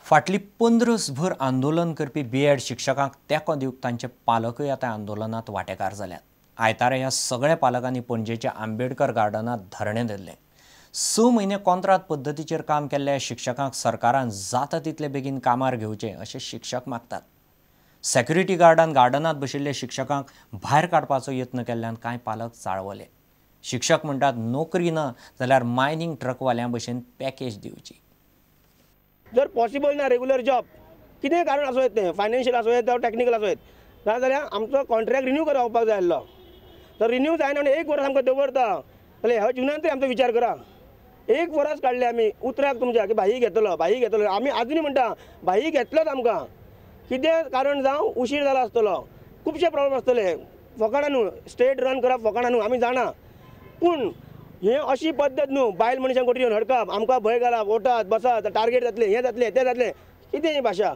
फाटली पंद्रसभर आंदोलन करपी बीएड शिक्षकांक तेंको दिवंक तांचे पालकय आतां आंदोलनात वांटेकार जाल्यात। आयतारा ह्या सगळ्या पालकांनी पणजेच्या आंबेडकर गार्डनांत धरणें धरलें। 6 म्हयने कॉन्त्रात पद्दतीचेर काम केल्ल्या शिक्षकांक सरकारान जाता तितले बेगीन कामार घेवचें अशें शिक्षक मागतात। सेक्युरिटी गार्डान गार्डनांत बशिल्ल्या शिक्षकांक भायर काडपाचो यत्न केल्ल्यान कांय पालक चाळवले। शिक्षक म्हणटात नोकरी ना जाल्यार मायनिंग ट्रकवाल्यां भशेन पॅकेज दिवची। जर पॉसिबल ना रेगुलर जॉब कितें कारण आसूं येत तें फायनान्शियल आसूं येत टॅक्निकल आसूं येत नाजाल्यार आमचो कॉन्ट्रॅक्ट रिन्यू करपाक जाय आसलो तर रिन्यू जायना आनी 1 वर्स आमकां दवरता जाल्यार ह्या जिवनांत तरी आमचो विचार करा। 1 वर्स काडलें आमी उतराक तुमच्या की भाई घेतलो भाई घेतलो आमी आजुनूय म्हणटा भाई घेतलोच आमकां कितें कारण जावं उशीर जाला आसतलो खुबशे प्रॉब्लम आसतले फकाणां न्हू स्टेट रन करप फकाणां न्हू आमी जाणा पूण हे अशी पद्दत न्हू बायल मनशांक कोटी येवन हडकप आमकां भंय घालप वोटात बसात टार्गेट जातलें हें जातलें तें जातलें कितें ही भाशा।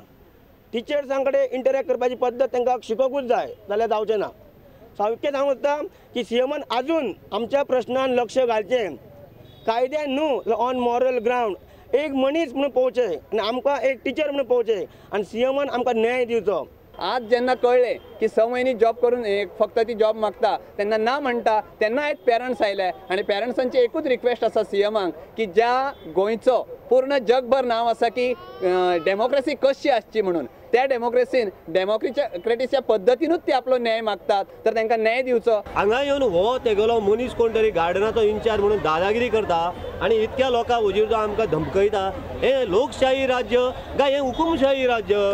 टिचर्सां कडेन इंटरेक्ट करपाची पद्दत तांकां शिकोवंकूच जाय जाल्यार जावचें ना। सामकें सांगूंक सोदता की सीएमान आजून आमच्या प्रश्नान लक्ष घालचें कायद्यान न्हू ऑन मॉरल ग्रावंड एक मनीस म्हणून पळोवचें आनी आमकां एक टिचर म्हणून पळोवचें आनी सीएमान आमकां न्याय दिवचो। आज जेन्ना कळ्ळें की 6 म्हयने जॉब करून फक्त ती जॉब मागता तेन्ना ना म्हणटा तेन्ना आयज पेरंट्स आयले आनी पेरंट्सांची एकूच रिक्वेस्ट आसा सीएमाक की ज्या गोंयचो पूर्ण जगभर नांव आसा की डेमोक्रेसी कशी आसची म्हणून त्या डेमोक्रेसीन डेमोक्रेटीच्या पद्दतीनूच ते आपलो न्याय मागतात तर तांकां न्याय दिवचो। हांगा येवन हो तेगेलो मनीस कोण तरी गार्डनाचो इन्चार्ज म्हणून दादागिरी करता आनी इतक्या लोकां हुजीर जो आमकां धमकयता हें लोकशाही राज्य काय हें हुकुमशाही राज्य?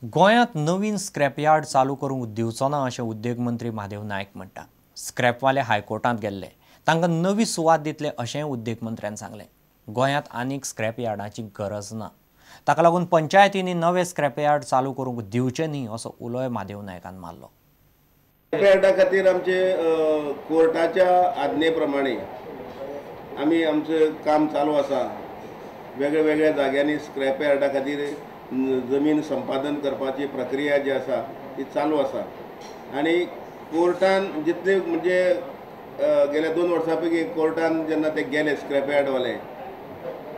गोंयांत नवीन स्क्रॅपयार्ड चालू करूंक दिवचो ना अशें उद्देग मंत्री महादेव नायक म्हणटा। स्क्रॅपवाले हायकोर्टांत गेल्ले तांकां नवी सुवात दितले अशें उद्देग मंत्र्यान सांगलें। गोंयांत आनीक स्क्रॅपयार्डाची गरज ना, ताका लागून पंचायतींनी नवे स्क्रॅपयार्ड चालू करूंक दिवचें न्ही असो उलोय महादेव नायकान मारलो। स्क्रॅपयार्डा खातीर आमचे कोर्टाच्या आज्ञे प्रमाणे आमी आमचें काम चालू आसा। वेगळ्या वेगळ्या जाग्यांनी स्क्रॅपयार्डा खातीर जमीन संपादन करपाची प्रक्रिया जी आसा ती चालू आसा आनी कोर्टान जितले म्हणजे गेल्या 2 वर्सां पैकी कोर्टान जेन्ना ते गेले स्क्रॅपयार्डवाले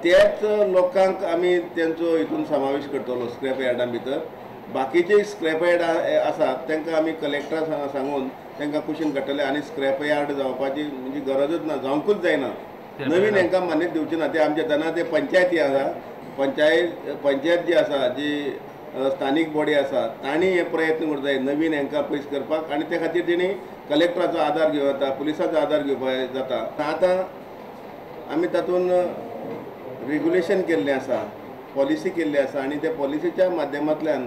त्याच लोकांक आमी तेंचो हितून समावेश करतलो स्क्रॅपयार्डां भितर। बाकीचे स्क्रॅपयार्ड आसात तांकां आमी कलेक्टरा सांगून तांकां कुशीन काडटले आनी स्क्रॅपयार्ड जावपाची म्हणजे गरजच ना, जावंकूच जायना। नवीन हांकां मान्यता दिवची ना। ते आमच्या तेन्ना ते पंचायती आसा पंचायत जी आसा जी स्थानीक बॉडी आसा तांणी हे प्रयत्न करूंक जाय नवीन हांकां पयस करपाक आनी ते खातीर तेणी कलेक्टराचो आदार घेवं येता, पुलिसाचो आदार घेवपाक जाता। आतां आमी तातूंत रेगुलेशन केल्लें आसा, पॉलिसी केल्ली आसा आनी त्या पॉलिसीच्या माध्यमांतल्यान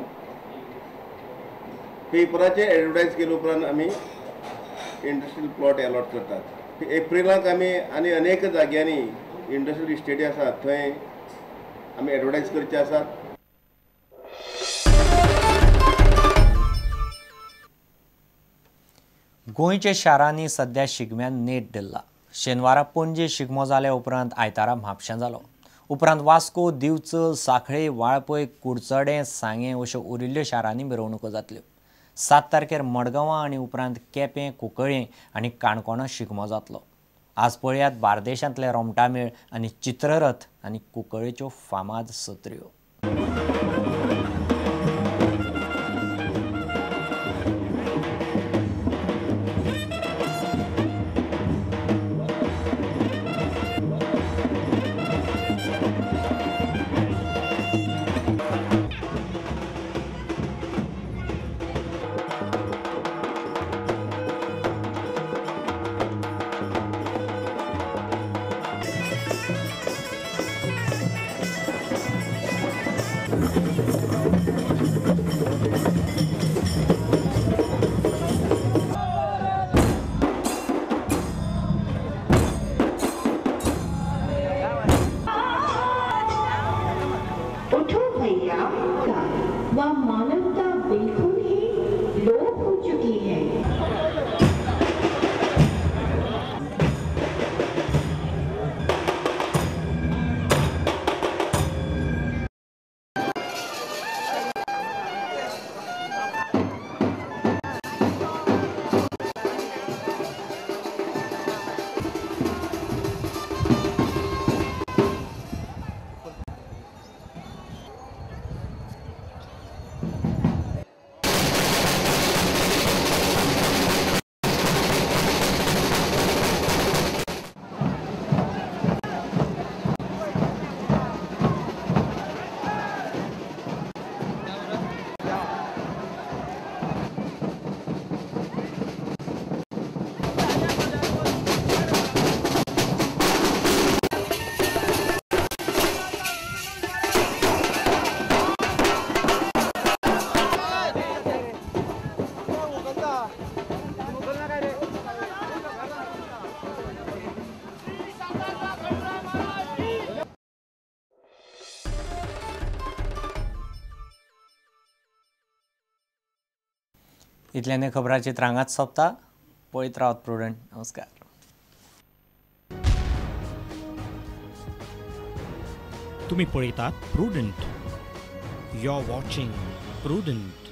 पेपराचेर एडवर्टायज केले उपरांत आमी इंडस्ट्रियल प्लॉट एलॉट करतात। एप्रिलाक आमी आनी अनेक जाग्यांनी इंडस्ट्रियल इस्टेटी आसात थंय आमी एडवर्टायज करचे आसात। गोंयच्या शारांनी सध्या शिगम्यान नेट धरला। शेनवारा पणजे शिगमो जाल्या उपरांत आयतारा म्हापशां जालो। उपरांत वास्को, दिवचल, सांखळे, वाळपय, कुडचडें, सांगें अश्यो उरिल्ल्यो शारांनी मिरवणुको जातल्यो। 7 तारखेर मडगांवां आनी उपरांत केपें, कुंकळ्ळें आनी काणकोणा शिगमो जातलो। आज पळयात बार्देशांतले रोमटामेळ आनी चित्ररथ आनी कुंकळ्ळेच्यो फामाद सत्र्यो। इतल्यान खबरांची रांगात सोंपता. पळयत रावत प्रुडंट. नमस्कार. तुम्ही पळयतात Prudent. You are watching Prudent.